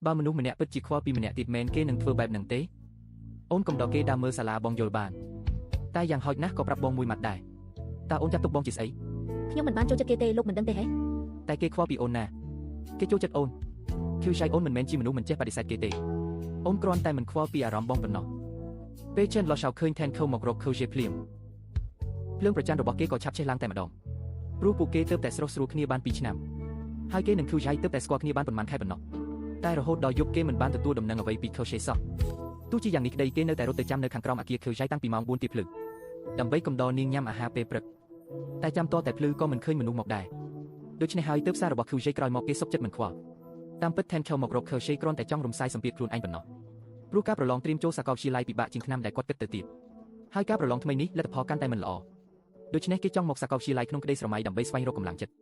បើមនុស្សម្នាក់ពិតជាខ្វល់ពីម្នាក់ទៀតមែនគេនឹងធ្វើបែបហ្នឹងទេអូនកំដរគេដើរមើលសាលាបងយល់បានតែយ៉ាងហោចណាស់ក៏ប្រាប់បងមួយម៉ាត់ដែរតើអូនចាត់ទុកបងជាស្អី ខ្ញុំមិនបានចូលចិត្តគេទេលោកមិនដឹងទេហេ តែគេខ្វល់ពីអូនណាគេចូលចិត្តអូនខៀវឆៃអូនមិនមែនជាមនុស្សមិនចេះបដិសេធគេទេអូនគ្រាន់តែមិនខ្វល់ពីអារម្មណ៍បងប៉ុណ្ណោះពេលចេនឡឆៅឃើញថែនខូមករកខូជាភ្លាមភ្លើងប្រច័នរបស់គេក៏ឆាប់ឆេះឡើងតែម្ដងព្រោះពួកគេទើបតែស្រុះស្រួលគ្នាបាន2ឆ្នាំហើយគេនិងខូឆៃទើបតែស្គាល់គ្នាបានប៉ុន្មានខែប៉ុណ្ណោះតែរហូតដល់យប់គេមិនបានទទួលដំណឹងអ្វីពីខូឆេសោះទោះជាយ៉ាងនេះក្តីគេនៅតែរត់ទៅចាំនៅខាងក្រោមអគារខូឆៃតាំងពីម៉ោង4ទៀបភ្លឺដើម្បីកំដរនាងញ៉ាំអាហារពេលព្រឹកតែចាំតតែភ្លឺក៏មិនឃើញមនុស្សមកដែរដូច្នេះហើយទើបសាររបស់ខូឆេក្រោយមកគេសុកចិត្តមិនខ្វល់តាមពិតថែនខូមករកខូឆេគ្រាន់តែចង់រំសាយសម្ពាធខ្លួនឯងប៉ុណ្ណោះព្រោះការប្រឡងត្រៀមចូលសាកលវិទ្យាល័យពិបាកជាងឆ្នាំដែលគាត់គិតទៅទៀតហើយការប្រឡងថ្មីនេះលទ្ធផលកាន់តែមិនល្អដូច្នេះគេចង់មកសាកលវិទ្យាល័យក្នុងក្តីស្រមៃដើម្បីស្វែងរកកម្លាំងចិត្ត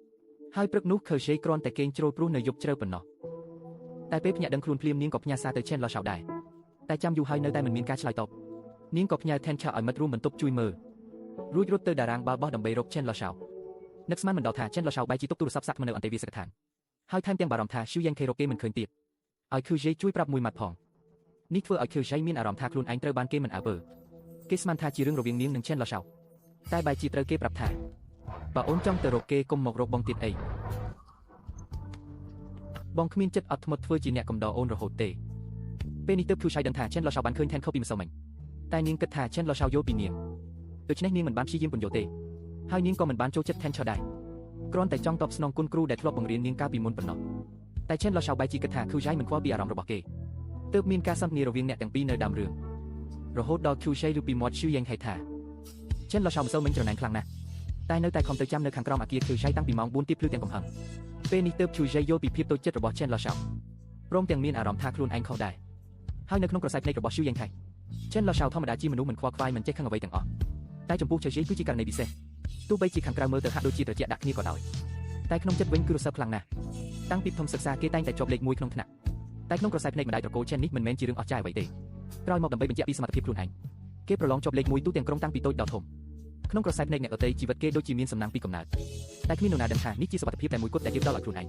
ហើយព្រឹកនោះខូឆេគ្រាន់តែគេងជ្រុលព្រោះនៅយប់ជ្រៅប៉ុណ្ណោះតែពេលភ្ញាក់ដឹងខ្លួនភ្លាមនាងក៏ផ្ញើសារទៅឆេនឡឆៅដែរតែចាំយូរហើយនៅតែមិនមានការឆ្លើយតបនាងក៏ផ្ញើថែនឆៅឲ្យមិត្តរួមបន្ទប់ជួយមើលរួចរត់ទៅតារាងបាល់បោះដើម្បីរកឆេនឡឆៅនឹកស្មានមិនដល់ថាឆេនឡឆៅបែរជាទុកទូរស័ព្ទសាក់មកនៅអន្តេវាសិកដ្ឋានហើយថែមទាំងបារម្ភថាស៊ូយ៉ាងខេរកគេមិនឃើញទៀតឲ្យខឺជេជួយប្រាប់មួយម៉ាត់ផងនេះធ្វើឲ្យខឺជេមានអារម្មណ៍ថាខ្លួនឯងត្រូវបានគេមិនអើពើគេស្មានថាជារឿងរវាងនាងនិងឆេនឡឆៅតែបែរជាត្រូវគេប្រាប់ថាបើអូនចង់ទៅរកគេកុំមករកបងទៀតអីបងគ្មានចិត្តអត់ធ្មត់ធ្វើជាអ្នកកំដរអូនរហូតទេពេលនេះទើបខឺឆៃដឹងថាឆេនឡឆៅបានឃើញថែនខូពីម្សិលមិញតែនាងគិតថាឆេនឡឆៅយល់ពីនាងដូច្នេះនាងមិនបានព្យាយាមពន្យល់ទេហើយនាងក៏មិនបានចូលចិត្តថែនឆៅដែរគ្រាន់តែចង់តបស្នងគុណគ្រូដែលធ្លាប់បង្រៀននាងកាលពីមុនប៉ុណ្ណោះតែឆេនឡឆៅបែរជាគិតថាខូឆៃមិនខ្វល់ពីអារម្មណ៍របស់គេទើបមានការសន្ទនារវាងអ្នកទាំងពីរនៅដើមរឿងរហូតដល់ខូឆៃឬពីមាត់ឈូយ៉ាងហេថាឆេនឡឆៅម្សិលមិញច្រណែនខ្លាំងណាស់តែនៅតែខំទៅចាំនៅខាងក្រោមអគារខូឆៃតាំងពីម៉ោង4ទៀបភ្លឺទាំងកំហឹងពេលនេះទើបឈូឆៃយល់ពីភាពតូចចិត្តរបស់ឆេនឡឆៅព្រមទាំងមានអារម្មណ៍ថាខ្លួនឯងខុសដែរហើយនៅក្នុងក្រសែភ្នែករបស់ឈូយ៉ាងខៃឆេនឡឆៅធម្មតាជាមនុស្សមិនខ្វល់ខ្វាយមិនចេះខឹងអ្វីទាំងអស់តែចំពោះឈូឆៃគឺជាករណីពិសេសទោះបីជាខាងក្រៅមើលទៅហាក់ដូចជាត្រជាក់ដាក់គ្នាក៏ដោយតែក្នុងចិត្តវិញគឺរសើបខ្លាំងណាស់តាំងពីធំសិក្សាគេតែងតែជាប់លេខ1ក្នុងថ្នាក់តែក្នុងក្រសែភ្នែកម្ដាយត្រកូលឆេននេះមិនមែនជារឿងអស្ចារ្យអ្វីទេក្រោយមកដើម្បីបញ្ជាក់ពីសមត្ថភាពខ្លួនឯងគេប្រឡងជាប់លេខ1ទូទាំងក្រុងតាំងពីតូចដល់ធំក្នុងក្រសែភ្នែកអ្នកដទៃជីវិតគេដូចជាមានសំណាងពីកំណើតតែគ្មាននរណាដឹងថានេះជាសុវត្ថិភាពតែមួយគត់ដែលគេផ្ដល់ឲ្យខ្លួនឯង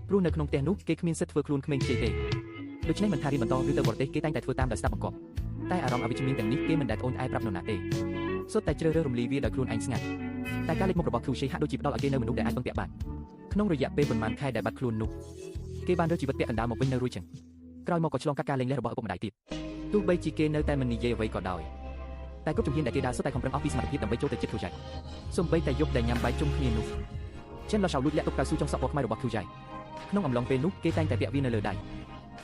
ព្រោះនៅក្នុងផ្ទះនោះគេគ្មានសិទ្ធិធ្វើខ្លួនក្មេងខ្ចីទេដូច្នេះមិនថារៀនបន្តឬទៅបរទេសគេតែងតែធ្វើតាមដោយស្ដាប់បង្គាប់តែអារម្មណ៍អវិជ្ជមានទាំងនេះគេមិនដែលត្អូញត្អែប្រាប់នរណាទេសុទ្ធតែជ្រើសរើសរំលាយវាដោយខ្លួនឯងស្ងាត់តែការលេចមុខរបស់ខូឆេហាក់ដូចជាផ្ដល់ឲ្យគេនៅមនុស្សដែលអាចពឹងពាក់បានក្នុងរយៈពេលប៉ុន្មានខែដែលបាត់ខ្លួននោះគេបានរើជីវិតពាក់កណ្ដាលមកវិញនៅរួចចឹងក្រោយមកក៏ឆ្លងកាត់ការលែងលះរបស់ឪពុកម្ដាយទៀតទោះបីជាគេនៅតែមិននិយាយអ្វីក៏ដោយតែគ្រប់ជំហានដែលគេដើរសុទ្ធតែខំប្រឹងអស់ពីសមត្ថភាពដើម្បីចូលទៅជិតខូឆៃសូម្បីតែយប់ដែលញ៉ាំបាយជុំគ្នានោះចិនឡឆៅលួចលាក់ទុកកៅស៊ូចុងសក់ពណ៌ខ្មៅរបស់ខូឆៃក្នុងអំឡុងពេលនោះគេតែងតែពាក់វានៅលើដៃ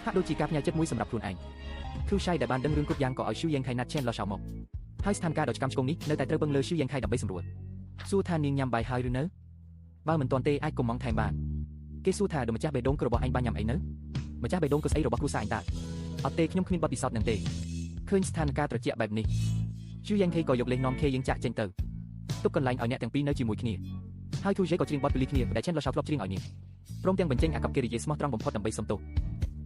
ហាក់ដូចជាការផ្ញើចិត្តមួយសម្រាប់ខ្លួនឯងខូឆៃដែលបានដឹងរឿងគ្រប់យ៉ាងក៏ឲ្យស៊ូយ៉ាងខៃណាត់ចិនឡឆៅមកហើយស្ថានភាពដ៏ឆ្កាំឆ្គងនេះនៅតែត្រូវពឹងលើស៊ូយ៉ាងខៃដើម្បីសម្រួលសួរថានាងញ៉ាំបាយហើយឬនៅបើមិនទាន់ទេអាចកុំម៉ងថែមបានគេសួរថាដូម្ចាស់បេះដូងរបស់អញបានញ៉ាំអីនៅម្ចាស់បេះដូងក៏ស្អីរបស់គ្រួសារអញតើអត់ទេខ្ញុំគ្មានបទពិសោធន៍នឹងទេឃើញស្ថានភាពត្រជាក់បែបនេះជូយ៉ាងខេក៏យកលេសនាំខេយើងចាក់ចេញទៅទុកកន្លែងឲ្យអ្នកទាំងពីរនៅជាមួយគ្នាហើយធូជេក៏ច្រៀងបទពលីគ្នាដែលឆេនឡឆៅធ្លាប់ច្រៀងឲ្យនាងព្រមទាំងបញ្ចេញអាកប្បកិរិយាស្មោះត្រង់បំផុតដើម្បីសុំទោស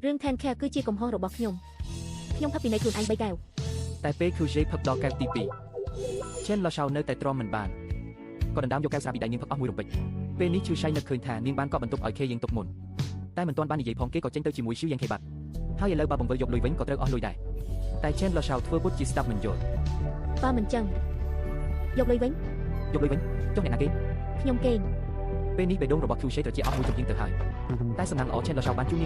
រឿង Ten Care គឺជាកំហុសរបស់ខ្ញុំខ្ញុំផឹកពីនៃខ្លួនឯង3កែវ តែពេលខូជេផឹកដល់កែវទី2ឆេនឡឆៅនៅតែទ្រាំមិនបានក៏ដណ្ដើមយកកែវស្រាពីដៃនាងផឹកអស់មួយរំពេចពេលនេះជូឆៃនឹកឃើញថានាងបានកក់បន្ទប់ឲ្យខេយើងទុកមុនតែមិនទាន់បាននិយាយផងគេក៏ចេញទៅជាមួយស៊ូយ៉ាងខេបាត់ហើយឥឡូវបើបង្វិលយកលុយវិញក៏ត្រូវអស់លុយដែរតែឆេនឡឆៅធ្វើពុតជាស្ដាប់មិនយល់ បើមិនចឹងយកលុយវិញ យកលុយវិញចុះអ្នកណាគេ ខ្ញុំគេង ពេលនេះបេះដូងរបស់ខូឆេត្រជាក់អស់មួយចំហៀងទៅហើយតែសំណាងល្អឆេនឡឆៅបានជួននាង